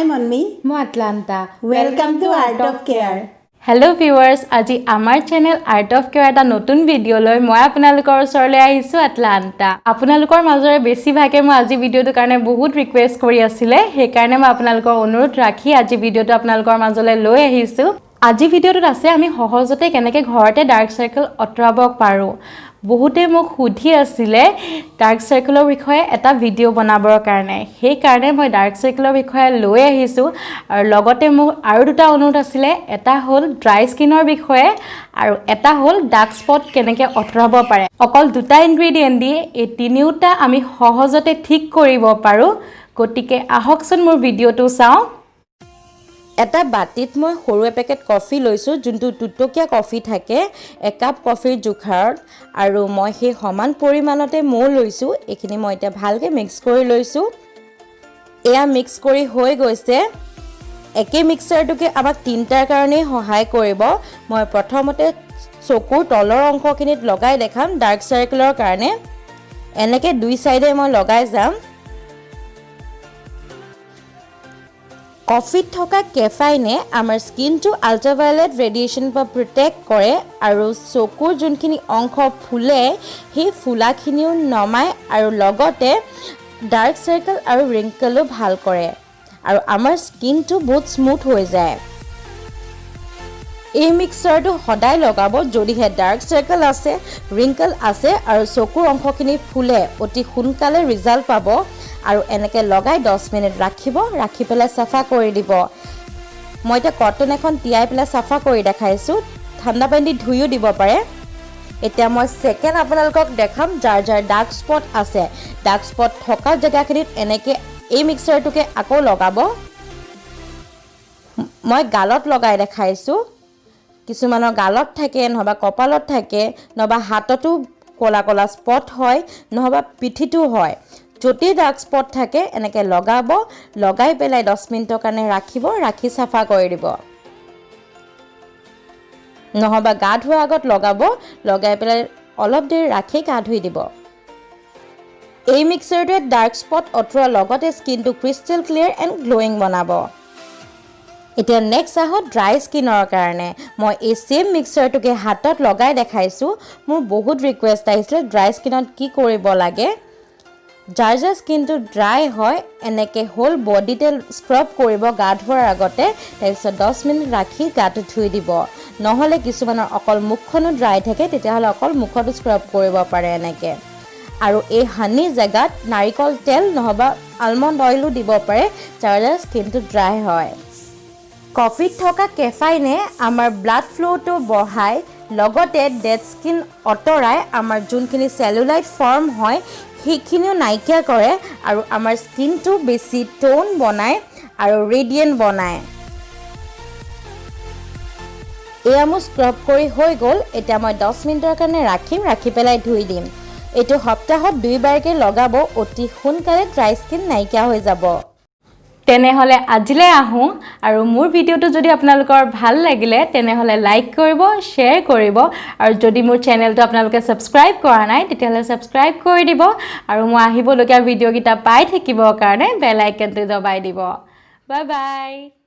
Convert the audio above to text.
মই মন্মি। মই Atalanta. Welcome to Art of Care. Hello viewers, আজি আমাৰ চেনেল আৰ্ট অফ কেয়াৰ এটা নতুন ভিডিঅ' লৈ মই আপোনালোকৰ ওচৰলৈ আহিছোঁ, আটলাণ্টা। আপোনালোকৰ মাজৰে বেছিভাগে মই আজি ভিডিঅ'টোৰ কাৰণে বহুত ৰিকুৱেষ্ট কৰি আছিলে। সেইকাৰণে মই আপোনালোকৰ অনুৰোধ ৰাখি আজি ভিডিঅ'টো আপোনালোকৰ মাজলৈ লৈ আহিছোঁ। আজি ভিডিঅ'টোত আছে আমি সহজতে কেনেকৈ ঘৰতে ডাৰ্ক চাৰ্কেল আঁতৰাব পাৰোঁ। বহুতে মোক সুধি আছিলে ডাৰ্ক চাৰ্কেলৰ বিষয়ে এটা ভিডিঅ' বনাবৰ কাৰণে। সেইকাৰণে মই ডাৰ্ক চাৰ্কেলৰ বিষয়ে লৈ আহিছোঁ। আৰু লগতে মোৰ আৰু দুটা অনুৰোধ আছিলে। এটা হ'ল ড্ৰাই স্কিনৰ বিষয়ে আৰু এটা হ'ল ডাৰ্ক স্পট কেনেকৈ আঁতৰাব পাৰে। অকল দুটা ইনগ্ৰিডিয়েণ্ট দি এই তিনিওটা আমি সহজতে ঠিক কৰিব পাৰোঁ। গতিকে আহকচোন, মোৰ ভিডিঅ'টো চাওঁ। এটা বাতিত মই সৰু এপেকেট কফি লৈছোঁ, যোনটো 2 টকীয়া কফি থাকে, একাপ কফিৰ জোখাৰত। আৰু মই সেই সমান পৰিমাণতে মৌ লৈছোঁ। এইখিনি মই এতিয়া ভালকৈ মিক্স কৰি লৈছোঁ। এয়া মিক্স কৰি হৈ গৈছে। একে মিক্সাৰটোকে আমাক তিনিটাৰ কাৰণেই সহায় কৰিব। মই প্ৰথমতে চকুৰ তলৰ অংশখিনিত লগাই দেখাম। ডাৰ্ক চাৰ্কেলৰ কাৰণে এনেকৈ দুই চাইডে মই লগাই যাম। কফিত থকা কেফাইনে আমাৰ স্কিনটো আল্ট্ৰাভায়লেট ৰেডিয়েশ্যনৰ পৰা প্ৰটেক্ট কৰে আৰু চকুৰ যোনখিনি অংশ ফুলে, সেই ফুলাখিনিও নমায় আৰু লগতে ডাৰ্ক চাৰ্কেল আৰু ৰিংকলো ভাল কৰে আৰু আমাৰ স্কিনটো বহুত স্মুথ হৈ যায়। এই মিক্সাৰটো সদায় লগাব, যদিহে ডাৰ্ক চাৰ্কেল আছে, ৰিংকল আছে আৰু চকুৰ অংশখিনি ফুলে। অতি সোনকালে ৰিজাল্ট পাব। আৰু এনেকৈ লগাই 10 মিনিট ৰাখিব, ৰাখি পেলাই চাফা কৰি দিব। মই এতিয়া কটন এখন তিয়াই পেলাই চাফা কৰি দেখাইছোঁ। ঠাণ্ডা পানী দি ধুইও দিব পাৰে। এতিয়া মই ছেকেণ্ড আপোনালোকক দেখাম, যাৰ যাৰ ডাৰ্ক স্পট আছে, ডাৰ্ক স্পট থকা জেগাখিনিত এনেকৈ এই মিক্সাৰটোকে আকৌ লগাব। মই গালত লগাই দেখাইছোঁ। কিছুমানৰ গালত থাকে, নহ'বা কপালত থাকে, নহ'বা হাততো ক'লা ক'লা স্পট হয়, নহ'বা পিঠিতো হয়। য'তেই ডাৰ্ক স্পট থাকে, এনেকৈ লগাব। লগাই পেলাই 10 মিনিটৰ কাৰণে ৰাখিব, ৰাখি চাফা কৰি দিব। নহ'বা গা ধোৱাৰ আগত লগাব, লগাই পেলাই অলপ দেৰি ৰাখি গা ধুই দিব। এই মিক্সাৰটোৱে ডাৰ্ক স্পট আঁতৰোৱাৰ লগতে স্কিনটো ক্ৰিষ্টেল ক্লিয়াৰ এণ্ড গ্ল'য়িং বনাব। এতিয়া নেক্সট আহোঁ ড্ৰাই স্কিনৰ কাৰণে। মই এই ছেইম মিক্সাৰটোকে হাতত লগাই দেখাইছোঁ। মোৰ বহুত ৰিকুৱেষ্ট আহিছিলে, ড্ৰাই স্কিনত কি কৰিব লাগে। যাৰ যাৰ স্কিনটো ড্ৰাই হয়, এনেকৈ হোল বডিতে স্ক্ৰব কৰিব গা ধোৱাৰ আগতে। তাৰপিছত 10 মিনিট ৰাখি গাটো ধুই দিব। নহ'লে কিছুমানৰ অকল মুখখনো ড্ৰাই থাকে, তেতিয়াহ'লে অকল মুখতো স্ক্ৰব কৰিব পাৰে এনেকৈ। আৰু এই হানি জেগাত নাৰিকল তেল নহ'বা আলমণ্ড অইলো দিব পাৰে, যাৰ যাৰ স্কিনটো ড্ৰাই হয়। কফিত থকা কেফাইনে আমাৰ ব্লাড ফ্ল'টো বঢ়ায়, লগতে ডেড স্কিন আঁতৰাই আমাৰ যোনখিনি চেলুলাইট ফৰ্ম হয়, সেইখিনিও নাইকিয়া কৰে আৰু আমাৰ স্কিনটো বেছি টোন বনায় আৰু ৰেডিয়েণ্ট বনায়। এয়া মোৰ স্ক্ৰব কৰি হৈ গ'ল। এতিয়া মই 10 মিনিটৰ কাৰণে ৰাখিম, ৰাখি পেলাই ধুই দিম। এইটো সপ্তাহত দুইবাৰকৈ লগাব, অতি সোনকালে ড্ৰাই স্কিন নাইকিয়া হৈ যাব। তেনেহ'লে আজিলৈ আহোঁ। আৰু মোৰ ভিডিঅ'টো যদি আপোনালোকৰ ভাল লাগিলে, তেনেহ'লে লাইক কৰিব, শ্বেয়াৰ কৰিব আৰু যদি মোৰ চেনেলটো আপোনালোকে ছাবস্ক্ৰাইব কৰা নাই, তেতিয়াহ'লে ছাবস্ক্ৰাইব কৰি দিব আৰু মই আহিবলগীয়া ভিডিঅ'কেইটা পাই থাকিবৰ কাৰণে বেল আইকনটো দবাই দিব। Bye bye.